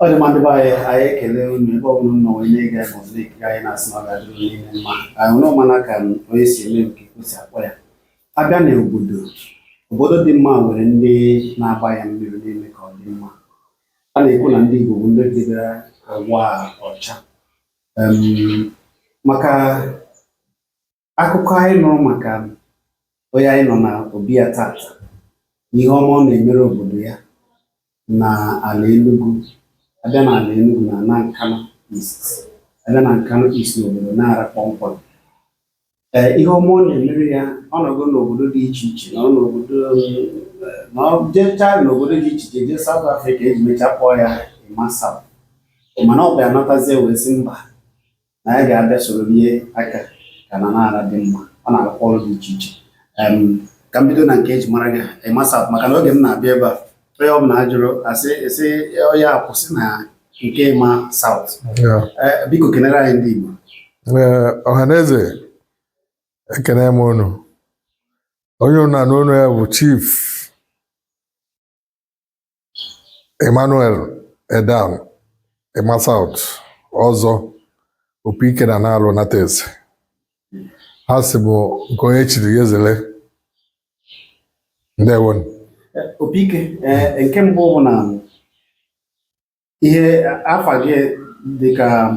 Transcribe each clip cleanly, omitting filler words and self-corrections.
Ọ dị mma, ndị be anyị, anyị ekele unu ebe ọ bụla unu nọ wee na-ege anyị maọbụ na-ekiri anyị, na-asị na ọ ga-adịrị unu niile mma. Anyị hụrụ mana ka onye si eme nke kwesị akpọ ya. Abịa na obodo, obodo dị mma nwere ndị na-agba ya mmiri, na-eme ka ọ dị mma. A na-ekwu na ndị Igbo bụ ndị debere ụwa a ọcha. Maka akụkọ anyị nụrụ maka onye anyị nọ na obi ya tata na ihe ọma ọ na-emere obodo ya na ala Enugu. Abịa na ala Enugu na na Nkanu East, abịa na Nkanu East, n'obodo Nara kpọmkwem, ee, ihe ọma ọ na-emere ya, ọ nọgo n'obodo dị iche iche, nọ n'obodo, na ọ jechaa n'obodo dị iche iche, jee South Africa, eji mechaa kpọọ ya Emma South. Mana ọ bịa natazie wee sị mba, na ya ga-abịa soro rie aka ka na Nara dị mma. Ọ na-arụkwa ọrụ dị iche iche. Ka m bido na nke eji mara gị, Emma South, maka na oge m na-abịa ebe a, onye ọbụla ajụrụ asị esi onye akwụsị na nke Emma South. Ee, biko kenere anyị ndị Igbo. Ee, ọhaneze, ekene m unu. Onye unu na unu ya bụ Chief Emmanuel Edan Emma South, ọzọ Opi Ike na Nara Unateze. Ha si bụ nke onye chiri ya ezele. Ndewo. Opike, ee, nke mbụ bụ na ihe afa gị dị ka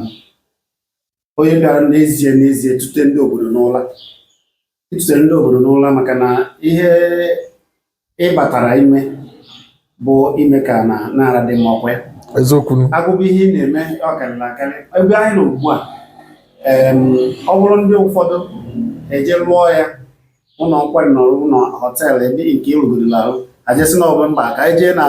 onye bịara n'ezie n'ezie tute ndị obodo n'ụla, ịtụtere ndị obodo n'ụla, maka na ihe ị batara ime bụ ime ka na Nara dị mma, ọkwa ya? Eziokwu. Agụbụ ihe ị na-eme, ọ karịrị akarị ebe anyị nọ ugbu a. Ọ bụrụ ndị ụfọdụ eje lụọ ya ụlọ nkwari nọrọ ụlọ hotel ebe nke ịrụgodola arụ, ajesi na ọbụ mba ka anyị jee na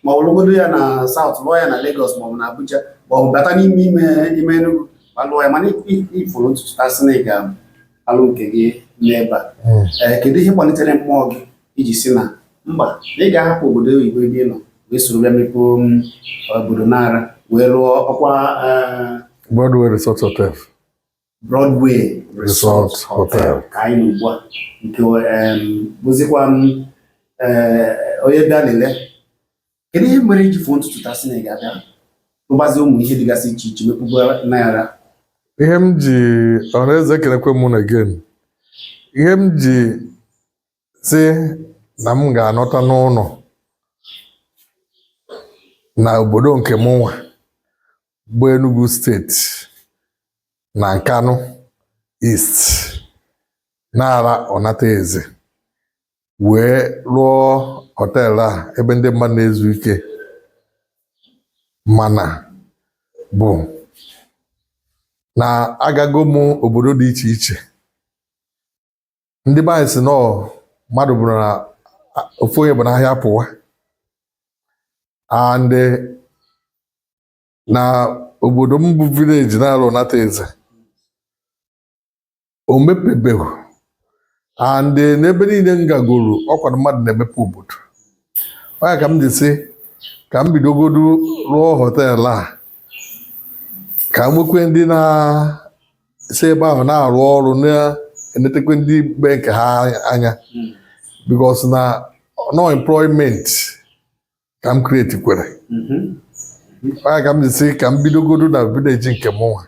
ma ọ lụgodo ya na South, lụọ ya na Lagos maọbụ na Abuja maọbụ bata n'ime ime ime Enugu ma lụọ ya. Mana ifuru ntutu tasị na ị ga-alụ nke gị n'ebe a. Ee, kedu ihe kwalitere mmụọ gị iji si na mba, na ị ga-ahapụ obodo oyibo ebe ị nọ wee soro bịa mepee obodo Nara wee rụọ ọkwa Broadway Resort Hotel? Broadway Resort Resort Hotel Hotel. Ka anyị nọ ugbu a, nke bụzikwa m onye bịa lelee. Kedu ihe mere iji fụọ ntutu tasị na ị ga-abịa rụgbazie ụmụ ihe dịgasị iche iche, mepụgbu Nara? Ihe m ji, ọhaneze, ekelekwe m again. Ihe m ji sị na m ga-anọta n'ụlọ na obodo nke mụ nwa bụ Enugu Steeti na Nkanu East, Nara Unateze, wee rụọ hotel a ebe ndị mmadụ na-ezu ike, mana bụ na agago m obodo dị iche iche. Ndị be anyị si nọọ mmadụ bụ na ofu onye bụ n'ahịa pụwa, and na obodo m bụ village Nara Unateze, o mepebeghị, and n'ebe niile m gagoro, ọkwa na mmadụ na-emepe obodo. Ọ ya ka m ji sị ka m bidogodu rụọ hotel a, ka m nwekwe ndị na-si ebe ahụ na-arụ ọrụ, na-enetekwe ndị be nke ha anya, because na no employment ka m create kwere. Ọ ya ka m ji sị ka m bidogodu na village nke mụ nwa.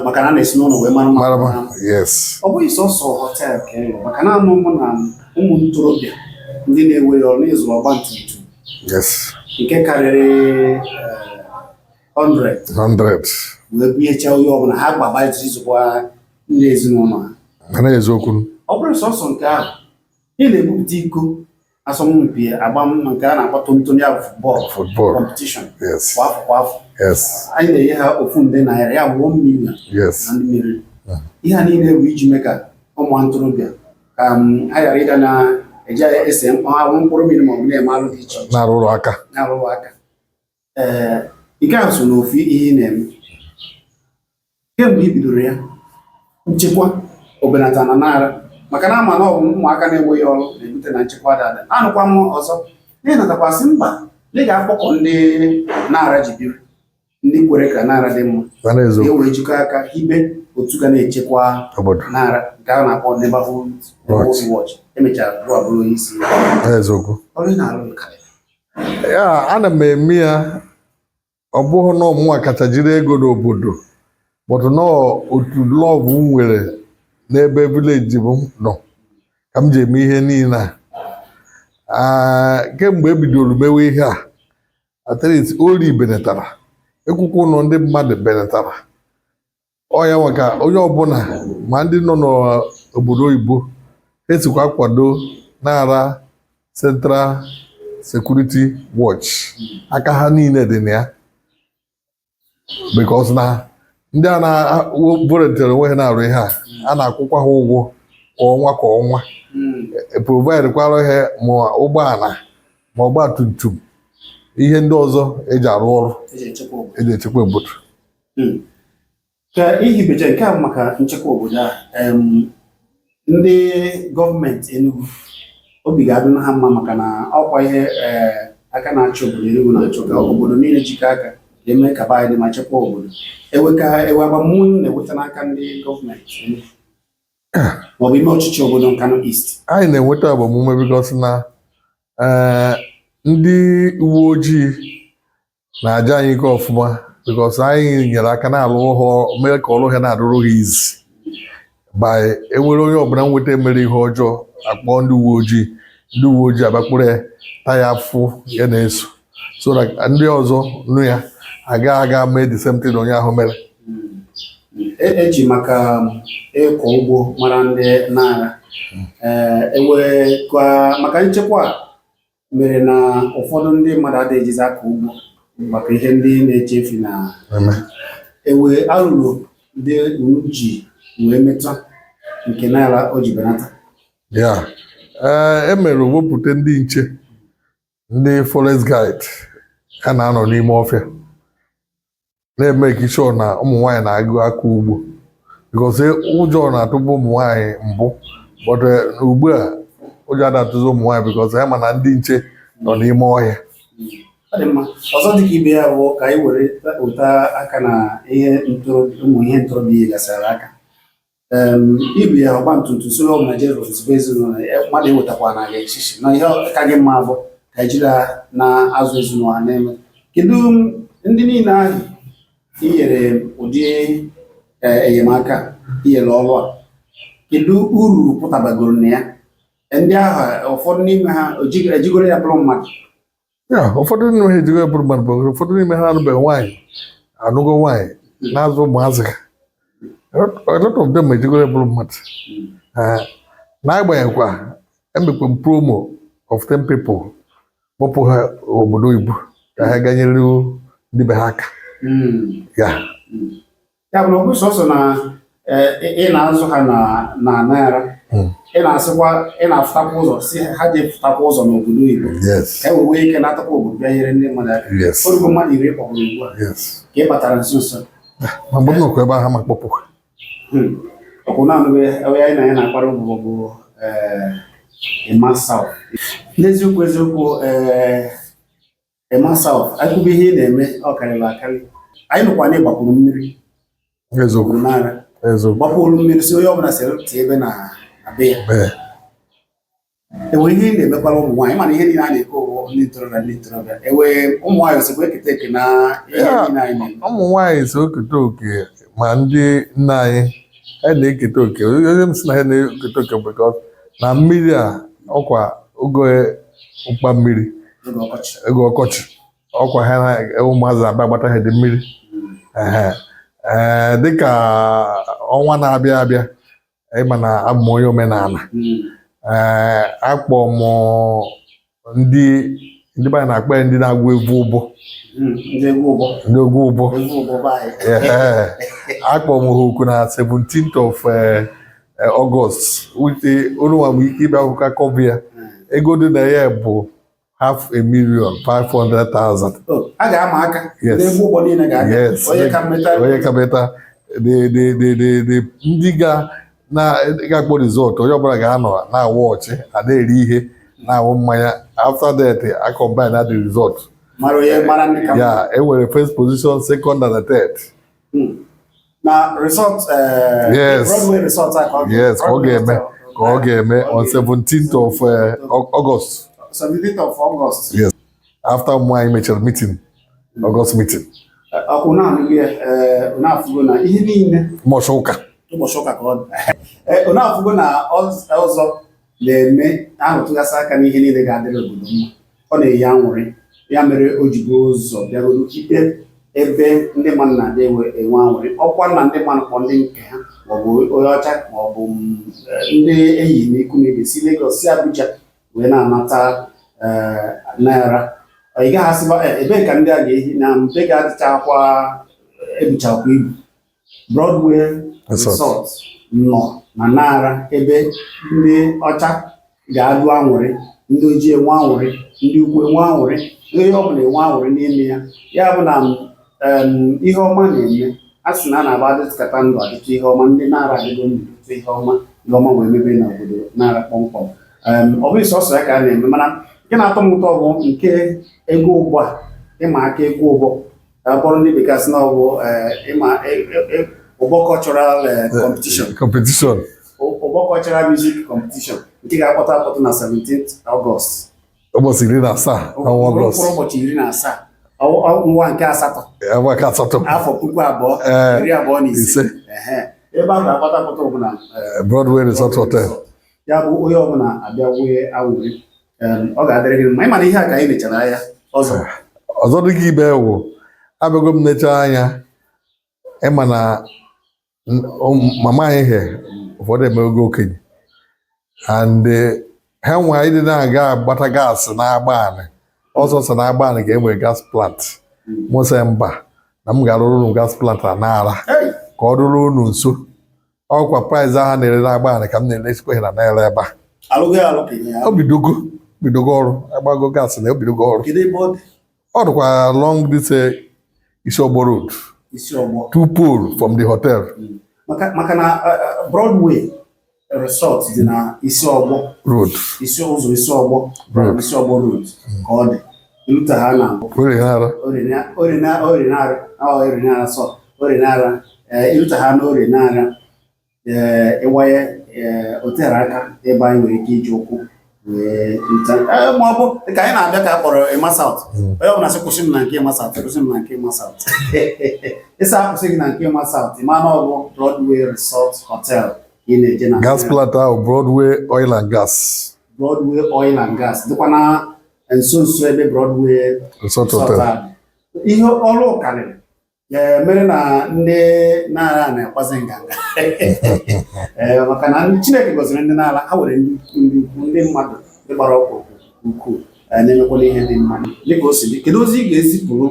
Maka na a na-esi n'ụlọ wee mara mma. Mara mma, yes. Ọ bụghị sọsọ hotel ka ị rụrụ, maka na anụ mụ na ụmụ ntorobịa ndị na-enweghị ọrụ n'ịzụrụ ọgba tum tum nke karịrị 100 100 wee bunyechaa onye ọbụla ha gbabaziri zụkwa ndị ezinụlọ ha. Mana eziokwu. Ọ bụrụ sọsọ nke ahụ, ị na-ebupụta iko asọmpi agba nke a na-akpọ tomtom, ya bụ football Football. competition kwa afọ kwa afọ. Anyị na-enye ha 1 nde naira, ya bụ 1 million na ndị meriri. Ihe a niile bụ iji mee ka ụmụ ntorobịa ka ha ghara ịga na-eje ese mkpụrụ mkpụrụ mmiri maọbụ na-eme alụ dị iche iche. Na-arụrụ aka. Na-arụrụ aka. Ee, nke a so n'ofu ihe ị na-eme kemgbe i bidoro ya. Nchekwa obenata na Nara, maka na ama na ọ bụ ụmụaka na-enweghị ọrụ na-ebute na nchekwa dada. Anụkwa m ọzọ na ịnatakwasị mba na ị ga-akpọkọ ndị Nara ji biri, ndị kwere ka Nara dị mma, Mana eziokwu. ga-ewee jikọ aka hibe otu ga na-echekwa obodo. Nara, nke a na-akpọ Neighborhood Watch. Watch. Emechara rụọ bụrụ onye isi ya. Eziokwu. Ọrụ ị na-arụ karịrị. Ya, ana m eme ya. Ọ bụghị na ọmụnwa kacha jiri ego n'obodo, but nọọ otu love m nwere n'ebe village m nọ ka m ji eme ihe niile a. Kemgbe e bidoro mewe ihe a, at least ori benatara, ekwukwu ụlọ ndị mmadụ benatara. Ọ ya maka onye ọbụla, ma ndị nọ n'obodo oyibo, esikwa akwado Nara Central Security Watch. Aka ha niile dị na ya, because na ndị a na-volunteer onwe ha na-arụ ihe a, a na-akwụkwa ha ụgwọ kwa ọnwa kwa ọnwa, provide kwara ha ma ụgbọala ma ọgba tum tum, ihe ndị ọzọ eji arụ ọrụ eji echekwa obodo. Eji echekwa obodo. Ka ihibecha nke a bụ maka nchekwa obodo a, ndị gọọmenti Enugu, obi ga-adị ha mma maka na ọkwa ihe aka na-achị obodo Enugu na-achọ ka obodo niile jikọ aka ka eme ka be anyị dị ma chekwa obodo. Ewe ka ewe agbamume na-enweta n'aka ndị gọọmenti Enugu maọbụ ime ọchịchị obodo Nkanu East? Anyị na-enweta agbamume because na ndị uwe ojii na-aja anyị ike ọfụma, because anyị nyere aka na-alụ ha, mee ka ọrụ ha na-adụrụ ha izi by enwere onye ọbụla nweta mere ihe ọjọọ, akpọọ ndị uwe ojii, ndị uwe ojii abịakpụrụ ya, taa ya afụ ya na-eso, so that ndị ọzọ nụ ya aga aga mee the same thing onye ahụ mere. Eji maka ịkọ ugbo mara ndị Nara. Ewe ka maka nchekwa a mere na ụfọdụ ndị mmadụ adịghị ejizi akọ ugbo maka ihe ndị na-eche efi na eme. Ewe arụrụ ndị unu ji wee metụ nke Nara o ji benata? Ya, ee, e mere wepụta ndị nche, ndị forest guard, ha na-anọ n'ime ọfịa na-eme ka sure na ụmụ nwaanyị na-agụ aka ugbo, because ụjọ na-atụba ụmụ nwaanyị mbụ, but ugbu a ụjọ ada-atụzi ụmụ nwaanyị because ha ma na ndị nche nọ n'ime ọhịa. Ọ dị mma. Ọzọ dịka ibe ya bụ ka anyị were weta aka na ihe ntorobịa, ụmụ ihe ntorobịa gasịrị aka. Ibu ya ọgba tum tum soro ọbụla jere ozugbo ezinụlọ ya, mmadụ ewetakwa na gị echichi na ihe ka gị mma bụ ka ejiri ha na-azụ ezinụlọ ha na-eme. Kedu ndị niile ahụ i nyere ụdị enyemaka, inyere ọrụ a, kedu uru pụtabagoro na ya? Ndị ahụ, ụfọdụ n'ime ha ejigoro ya bụrụ mmadụ? Ya, ụfọdụ n'ime ha ejigo bụrụ mmadụ, bụ ụfọdụ n'ime ha anụbeghị nwaanyị, anụgo nwaanyị, na-azụ ụmụazị ha. A lot of them ejigoro bụrụ mmadụ. N'agbanyeghịkwa, emekwa m promo of 10 people, kpọpụ ha obodo oyibo ka ha ganyere ndị be ha aka. Ya. Ya bụ na ọ bụ sọsọ na ị na-azụ ha na naira, ị na-asịkwa ị na-afụtakwa ụzọ si ha ji fụtakwa ụzọ n'obodo oyibo, Yes. ka e wee ike na-atakwa obodo bịa nyere ndị mmadụ aka. Yes. Orugo mmadụ 10 kpọpụrụ ugbu a ka ị batara nso nso? Ma mgbe m nọkwa ebe ahụ ma kpọpụ ha. Ọkwụ naanị onye anyị na ya na-akpara ụbụbọ bụ Emma South. N'eziokwu eziokwu, Emma South, akwụkwọ ihe ị na-eme ọ karịrị akarị. Anyị nụkwa na ịgbapụrụ mmiri Eziokwu. Nara Eziokwu. gbapụrụ mmiri, si onye ọbụla siri tie ebe na be ya. Ee. Enwere ihe ị na-emekwara ụmụ nwaanyị, mana ihe niile a na-ekwu bụ ndị ntorobịa, ndị ntorobịa. Ewe ụmụ nwaanyị osikwa eketa eke na ihe niile anyị na-eme? Ụmụ nwaanyị so eketa oke, ma ndị nna anyị, ha na-eketa oke. Onye m sị na ha na-eketa oke because na mmiri a, ọkwa oge ụkpa mmiri, oge ọkọchị, oge ọkọchị, ọkwa ha na ụmụazị na-abịa agbata ha dị mmiri. Ehe. Ee, dịka ọnwa na-abịa abịa, ịma na abụ m onye omenala. Ee, akpọ m ndị be anyị na-akpọ ya ndị na-agụ egwu ụbọ. Ndị egwu ụbọ. Ndị egwu ụbọ. Egwu ụbọ be anyị. Ee, akpọ m ha oku na 17th of August, wute unu nwa nwere ike ịbịa akwụkwọ cover ya. Ego dị na ya bụ half a million, 500,000. Oh, a ga-ama aka. Yes. Ndị egwu ụbọ niile ga-abịa. Yes. Onye ka mmeta. Onye ka meta the ndị ga na ga-akpọ result, onye ọbụla ga-anọ na-awụ ọchị, a na-eri ihe, na-aṅụ mmanya. After that, a combine na the result. Mara onye mara ndị ka mma. Ya, enwere first position, second and the third. Na resort Yes. Broadway Resort a ka ọ Yes, ka ọ Broadway ga-eme Hotel. ka ọ ga-eme on 17th of August. 17th of August. Yes, after mụ anyị mechara meeting. August meeting. Ọkwụ na-anụghị ya, ee, na-afụgo na ihe niile Ụbọchị ụka. Ụbọchị ụka ka ọ dị. Ee, ọ na-afụgo na ọzọ na-eme arụtụgasị aka n'ihe niile ga-adịrị obodo mma, ọ na-eyi anwụrị. Ya mere o ji buru ụzọ bịagodo ikpe ebe ndị mmadụ na-adị enwe anwụrị, ọkwa na ndị mmadụ kpọ ndị nke ha, maọbụ onye ọcha, maọbụ ndị enyi na ikwu na ibe si Lagos, si Abuja wee na-anata naira. Ị gaghị asịba, "Ebee ka ndị a ga-ehi na mbe ga-adịchakwa ebuchakwa ibu?" Broadway Resort. Resort nọ na Nara, ebe ndị ọcha ga-adụ anwụrị, ndị ojii enwe anwụrị, ndị ukwu enwe anwụrị, onye ọbụla enwe anwụrị n'ime ya. Ya bụ na ihe ọma na-eme, a sị na a na-agba adịtụkata ndụ adịtụ ihe ọma. Ndị Nara adịgo ndụ dịtụ ihe ọma, ihe ọma wee mebe n'obodo Nara kpọmkwem. Ọ bụghị sọsọ ya ka a na-eme, mana nke na-atọ m ụtọ bụ nke ego ụgbọ a, ịma aka ego ụgbọ kpọrọ ndị bekee sị na ọ bụ ịma ụgbọ cultural competition. Competition. Ụgbọ cultural music competition nke ga-akpọta akpọtụ na 17th August. Ụbọchị 17 n'ọnwa Ọgọst. Mkpụrụ ụbọchị 17 ọnwa nke asatọ. Ọnwa nke asatọ. Afọ puku abụọ iri abụọ na ise. Ise. Ehe. Ebe ahụ ga-akpọta akpọta bụ na Broadway Resort Hotel. Ya bụ onye ọbụla abịa wee awụrị. Ọ ga-adịrị gị mma. Ịma na ihe a ka anyị lechara anya ọzọ. Ọzọ dịka ibe wụ, abịago m nechaa anya, ịma na mama anyị he ụfọdụ emego okenye, and ha nwe anyị dị na-aga agbata gas na-agba anị ọsọ ọsọ na-agba anị ka e nwere gas plant. Mụ sị mba, na m ga-arụrụ unu gas plant a Nara Hey! ka ọ dụrụ unu nso. Ọkwa price ahụ na-ere na-agba anị ka m na-eresikwa ha na naira ebe a. Alụghị alụ ka ihe ya. O bidogo ọrụ, agbago gas na o bidogo ọrụ. Kedu ebe ọ dị? Ọ dịkwa along this Isiogbo Road. Isi ọgbọ. Two pole from the hotel. Maka na Broadway Resort dị na isi ọgbọ Road. Isi ụzọ isi ọgbọ. Road. Isi ọgbọ Road ka ọ dị ilute ha na Orie Nara. Orinara, Orinara, sọ Orinara. Ee, ilute ha na Orinara, ee, ịwanye, ee, o tere aka ebe anyị nwere ike iji ụkwụ wee rute. Ee, ma ọ bụ ka anyị na-abịa ka a kpọrọ Emma South, onye ọbụla sị, "Kwụsị m na nke Emma South, kwụsị m na nke Emma South." Ịsa akwụsị gị na nke Emma South, ịma na ọ bụ Broadway Resort Hotel ka ị na-eje na Gas plant ahụ, Broadway Oil and Gas. Broadway Oil and Gas dịkwa na nso nso ebe Broadway Resort Resort Hotel. ahụ. Ihe ọrụ karịrị, ee, mere na ndị Nara na-akwazi nganga, ee, maka na ndị Chineke gọziri ndị Nara, ha nwere ndị ukwu, ndị ukwu, ndị mmadụ, ndị gbara ọkpụrụkpụ ukwuu, ee, na-emekwana ihe dị mma dịka o si dị. Kedu ozi ị ga-ezipụrụ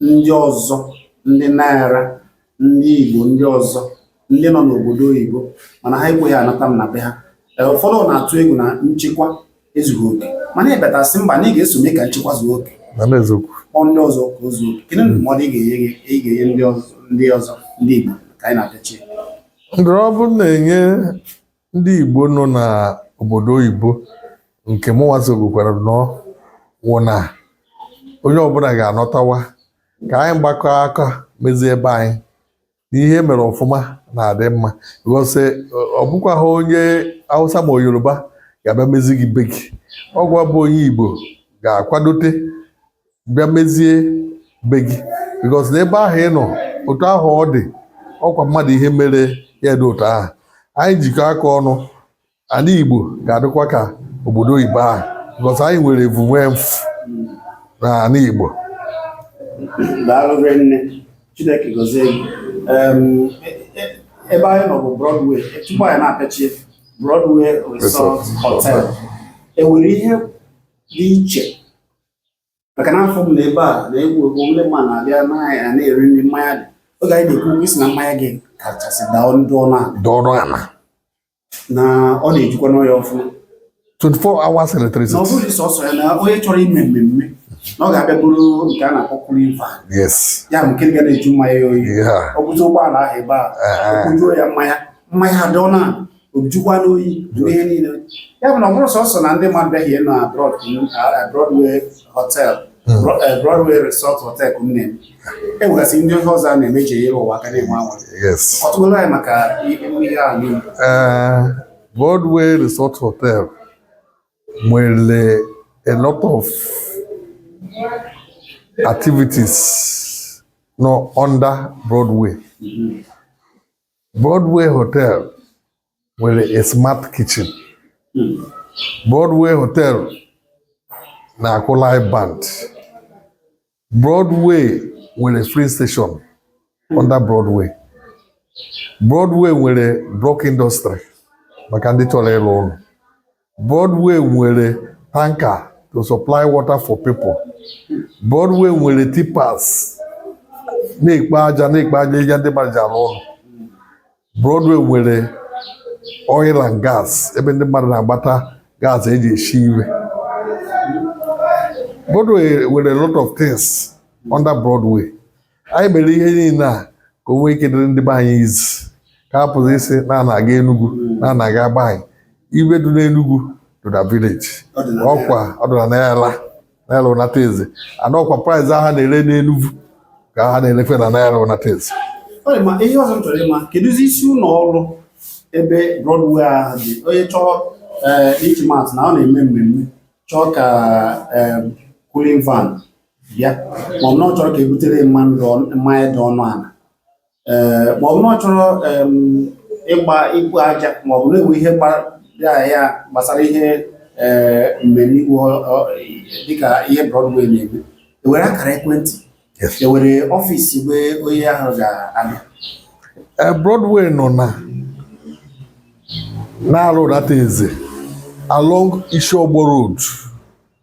ndị ọzọ, ndị Nara, ndị Igbo ndị ọzọ, ndị nọ n'obodo oyibo mana ha ekweghị anata m na be ha? Ee, ụfọdụ na-atụ egwu na nchekwa ezughị oke, mana ịbatasị mba na ị ga-eso mee ka nchekwa zuo oke. Na n'eziokwu. Kpọọ ndị ọzọ ka o zuo oke. Kedu ndụmọdụ ị ga-enye gị, ị ga-enye ndị ọzọ, ndị Igbo, ka anyị na-apịachi? Ndụrọbụ na-enye ndị Igbo nọ n'obodo oyibo, nke mụnwa sogokwara nọ, wụ na onye ọbụla ga-anọtawa ka anyị gbakọ aka mezie ebe anyị na ihe mere ọfụma na-adị mma, because ọ bụkwa ha onye Hausa ma Yoruba ga-abịa mezi gị be gị. Ọgwa bụ onye Igbo ga-akwadote bịa mezie be gị, because na ebe ahụ ị nọ, otu ahụ ọ dị, ọkwa mmadụ ihe mere ya dị otu ahụ. Anyị jikọ aka ọnụ, ala Igbo ga-adịkwa ka obodo oyibo ahụ, because anyị nwere evume mfu n'ala Igbo. Daalụ nne, Chineke gọzie gị. Ebe anyị nọ bụ Broadway. Tupu anyị na-apịachi, Broadway Resort Hotel enwere ihe dị iche, maka na afọ m na ebe a na-egwu egwu, ndị mmadụ na-abịa na-eri nri, mmanya dị. Oge anyị na-ekwu okwu, isi na mmanya gị kachasị daa ndị ọnụ ala. Dị ọnụ ala. Na ọ na-ejikwa n'ọya ọfụma. 24 hours Na ọ electricity. bụghị sọsọ ya, na onye chọrọ ime mmemme na ọ ga-abịa bụrụ nke a na-akpọ cooling fan. Yes. Ya bụ nke ga na-eju mmanya ya oyi. Yeah. Ọ bụzi ụgbọala ahụ ebe a, Ah. o kwujuo ya mmanya, mmanya dị ọnụ ala, ojukwa n'oyi ihe niile. Ya bụ na ọ bụrụ sọsọ na ndị mmadụ bịaghị na Broadway Hotel, Broadway Resort Hotel ka m na-eme, e nwegasị ndị ihe ọzọ a na-eme ji enyere ụwa aka na-enwe anwụrị. Yes. Ọtụgolo anyị maka ihe a niile. Broadway Resort Hotel nwere a lot of Activities nọ under Broadway. Broadway Hotel nwere a smart kitchen. Broadway Hotel na-akụ live band. Broadway nwere free station under Broadway. Broadway nwere block industry maka ndị chọrọ ịlụ ụlọ. Broadway nwere tanker to supply water for people. Broadway nwere tippers na-ekpe aja ihe ndị mmadụ ji arụ ụlọ. Broadway nwere oil and gas, ebe ndị mmadụ na-agbata gas eji esi iwe. Broadway nwere a lot of things under Broadway. Anyị mere ihe niile a ka o nwee ike dịrị ndị be anyị izi, ka a pụrụ isi na na-aga Enugu na na-aga be anyị. Ibe dị n'Enugu dị na village. Ọ dị na Ọkwa ọ dị na naira naira ụnata eze ana ọkwa price ha na-ere n'Enugu ka ha na-erekwe na naira ụnata eze. Ọ dị ma. Ihe ọzọ m chọrọ ịma, kedụzi isi ụlọ ọrụ ebe Broadway ahụ dị? Onye chọọ iji maatụ na ọ na-eme mmemme, chọọ ka cooling van bịa, maọbụ na ọ chọrọ ka ebutere mmanya dị ọnụ ala, maọbụ na ọ chọrọ ịgba ikpu aja, maọbụ na-enwe ihe ya gbasara ihe mmemme iwu dịka ihe Broadway na-eme, ewere akara ekwentị, ewere office ebe onye ahụ ga-abịa? Broadway nọ na na-arụ ụnata eze along Isiogbo Road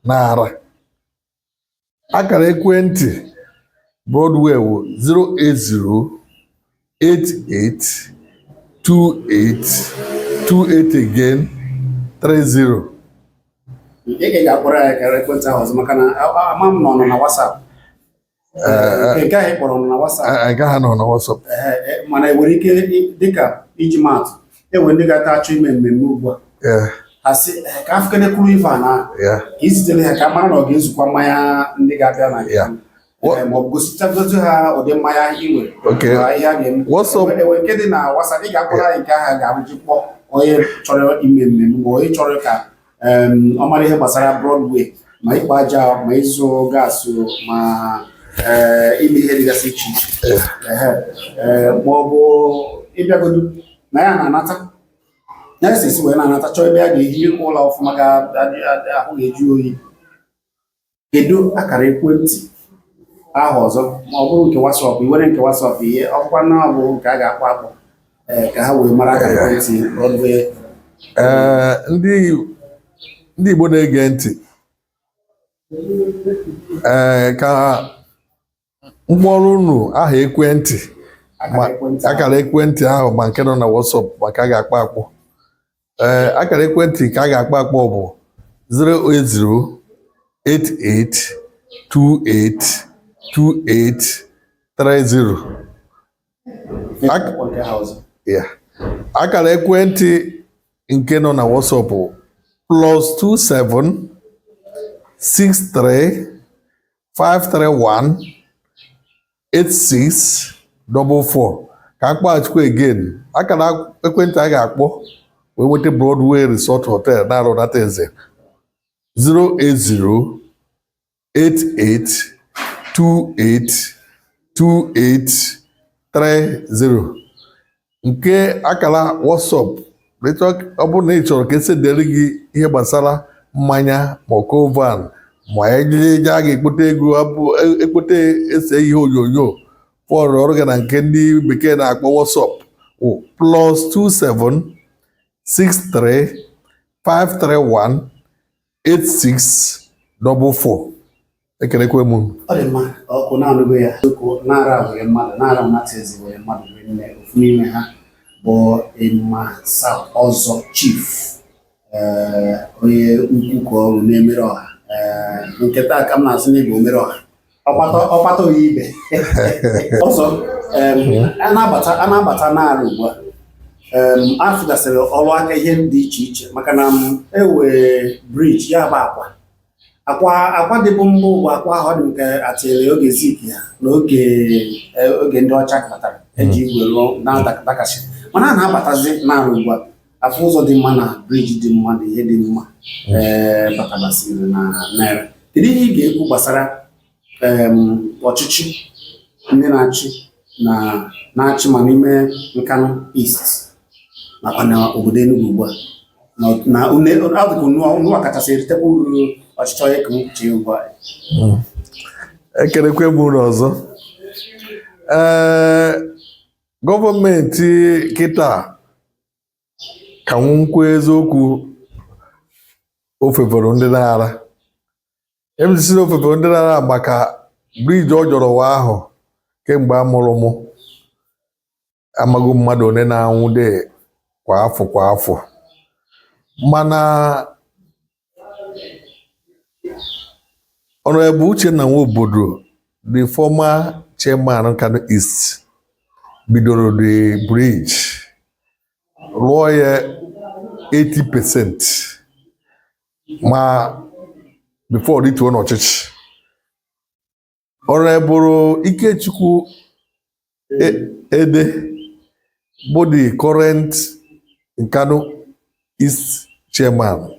na Ara. Akara ekwentị Broadway wụ 080 88 28 28 again 30. Ị ga-akpọrọ ya akara ekwentị ahụ ọzọ, maka na ama m na ọ nọ na WhatsApp. Nke ahụ ị kpọrọ nọ na WhatsApp? Nke ha nọ na WhatsApp. Mana enwere ike dịka iji maatụ, enwere ndị ga-ata achọ ime mmemme ugbu a, ha sị, "Eh, ka afụkene kwuru ife a na ka izitere ha ka mara na ọ ga-ezukwa mmanya ndị ga-abịa na nke m." Ma ọ bụ gositagotu ha ụdị mmanya ị nwere. Ma ihe a ga-eme. Enwe nke dị na WhatsApp ị ga-akpọrọ anyị, nke ahụ ga-abụji kpọọ onye chọrọ ime mmemme ma onye chọrọ ka ọ mara ihe gbasara Broadway, ma ịkpa aja, ma ịzụ gas, ma ime ihe dịgasị iche iche. Ehe. Ma ọ bụ ịbịagodu na ya na-anata ya esi wee na-anata, chọọ ebe a ga-ehi ụlọ ọfụma, ga ahụ ga-eju oyi. Kedu akara ekwentị ahụ ọzọ? Ma ọ bụrụ nke WhatsApp, i were nke WhatsApp, ihe ọkwa na ọ bụ nke a ga-akpọ akpọ, ka ha wee mara akara ekwentị Broadway. Ee, ndị Igbo na-ege ntị, ee, ka mkpọrọ unu aha ekwentị akara ekwentị ahụ. Akara ekwentị ahụ, ma nke nọ na WhatsApp, maka a ga-akpọ akpọ, ee, akara ekwentị ka a ga-akpọ akpọ bụ 080 88 28 28 30. Akpọ nke ha ọzọ. Ya, akara ekwentị nke nọ na WhatsApp bụ +27 63 531 86 44. Ka akpọghachikwa again, akara ekwentị a ga-akpọ wee nweta Broadway Resort Hotel na Arụnata Eze, 080 88 28 28 30. Nke akara WhatsApp, ọ bụrụ na ị chọrọ ka esedere gị ihe gbasara mmanya ma kovan ma ejije a ga-ekpote ego ekpote ese ihe onyonyo fọrọ ọrụ gị na nke ndị bekee na-akpọ WhatsApp wụ +27 63 531 86 44. Ekelekwe m. Ọ dị mma. Ọkụ na-anụgo ya okwu nara were mmadụ nara mmadụ were mmadụ were nne. Ofu n'ime ha bụ Emma Ọzọ Chief, onye ukwu ka ọrụ na-emere ọha. Nke taa ka m na-asị na ịbụ omere ọha, ọkpata onye ibe ọzọ. A na-abata n'ala ugbu a, a fụgasịrị ọrụ aka ihe dị iche iche, maka na m ewee bridge ya bụ akwa dịbụ mbụ bụ akwa ahụ ọ dị nke atịrị oge Zik ya na oge ndị ọcha batara eji igwe rụọ na-adakasị, mana a na-abatazi n'ala ugbu a afọ ụzọ dị mma na bridge dị mma na ihe dị mma, ee, batabasịrị na naira. Kedu ihe ị ga-ekwu gbasara Ọchịchị ndị na-achị na na-achị ma n'ime Nkanu East nakwa na obodo Enugu ugbu a na adịka unu kachasị eritekwa uru ọchịchị onye ka uche ugbu a. Ekelekwe m unu ọzọ. Ee, gọọmenti kịta, ka m kwuo eziokwu, o fevọrọ ndị na-ara MCC, o fevọrọ ndị na-ara maka bridge ọ jọrọ ụwa ahụ kemgbe a mụrụ mụ amago mmadụ one na-anwụ de kwa afọ kwa afọ. Mana Honorable Uchenna Nwobodo, the former chairman Kano East, bidoro the bridge, rụọ ya 80% ma before rituo n'ọchịchị. Honorable Ikechukwu Ede bụ the current Nkanu East chairman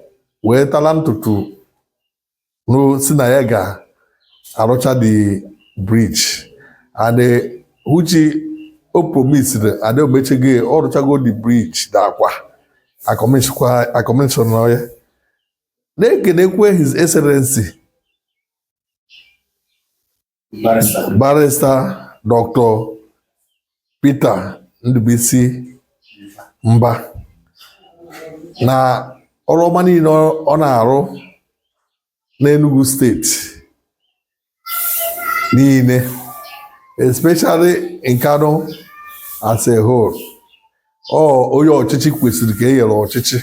wee tala ntutu no si na ya ga-arụcha the bridge, and Uche o promised and o mechego, ọ rụchago the bridge dakwa a commission ya. Na-ekenekwe His Excellency Barrister. Barrister Dr. Peter Ndubuisi Mba na ọrụ ọma niile ọ na-arụ n'Enugu steeti niile, especially Nkanu as a whole. Ọ onye ọchịchị kwesịrị ka e nyere ọchịchị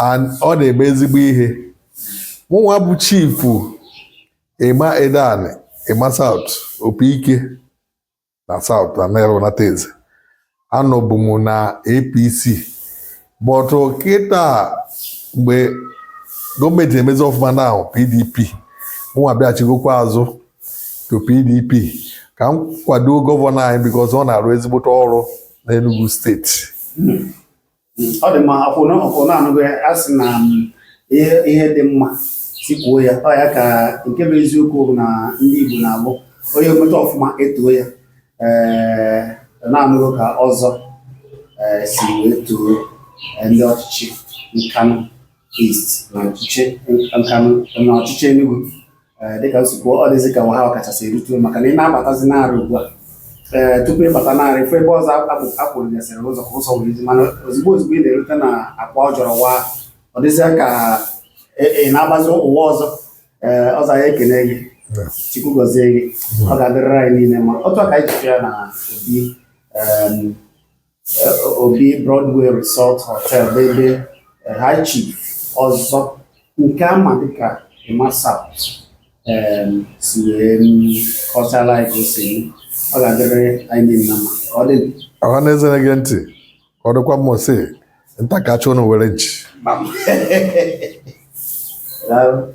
and ọ na-eme ezigbo ihe. Mụnwa bụ Chief Emma Edan, Emma South, Opiike na South na Naịra Eze, anọbụ m na APC, but kịta mgbe gọọmenti emezi ọfụma na PDP, mụnwa bịachigokwa azụ to PDP ka m kwado gọvanọ anyị because ọ na-arụ ezigbote ọrụ n'Enugu steeti. Ọ dị mma. Ọkwụna anụgo ya, a sị na ihe dị mma si kwuo ya. Ọ ya ka nke bụ eziokwu bụ na ndị Igbo na-abụ onye nweta ọfụma etuo ya. Ee, na-anụgo ka ọzọ ee si wee too ndị ọchịchị Nkanu East na ọchịchị Nkanu na ọchịchị Enugu. Ee, dịka nsogbu ọ dịzị ka ha kachasị erute maka na ị na-abatazi narị ugbu a, ee, tupu ịbata narị fụ ebe ọzọ akpụrụgasịrị ụzọ ka ụzọ wee dị, mana ozugbo ozugbo ị na-erute na akpa ọ jọrọ wa, ọ dịzịa ka ị na-agbazi ụwa ọzọ. Ee, ọzọ, anyị ekene gị. Chukwu gọzie gị. Ọ ga-adịrịrị anyị niile mma. Otu a ka anyị ji ya na Obi Obi Broadway Resort Hotel bụ ebe High Chief ọzọ nke ama dịka Emma South si wee kọchala anyị ka o si eme. Ọ ga-adịrịrị anyị niile na mma. Ka ọ dị. Ọha na eze na-ege ntị, ọ dịkwa mma sị nta kacha unu were nchi. Gbam. Daalụ.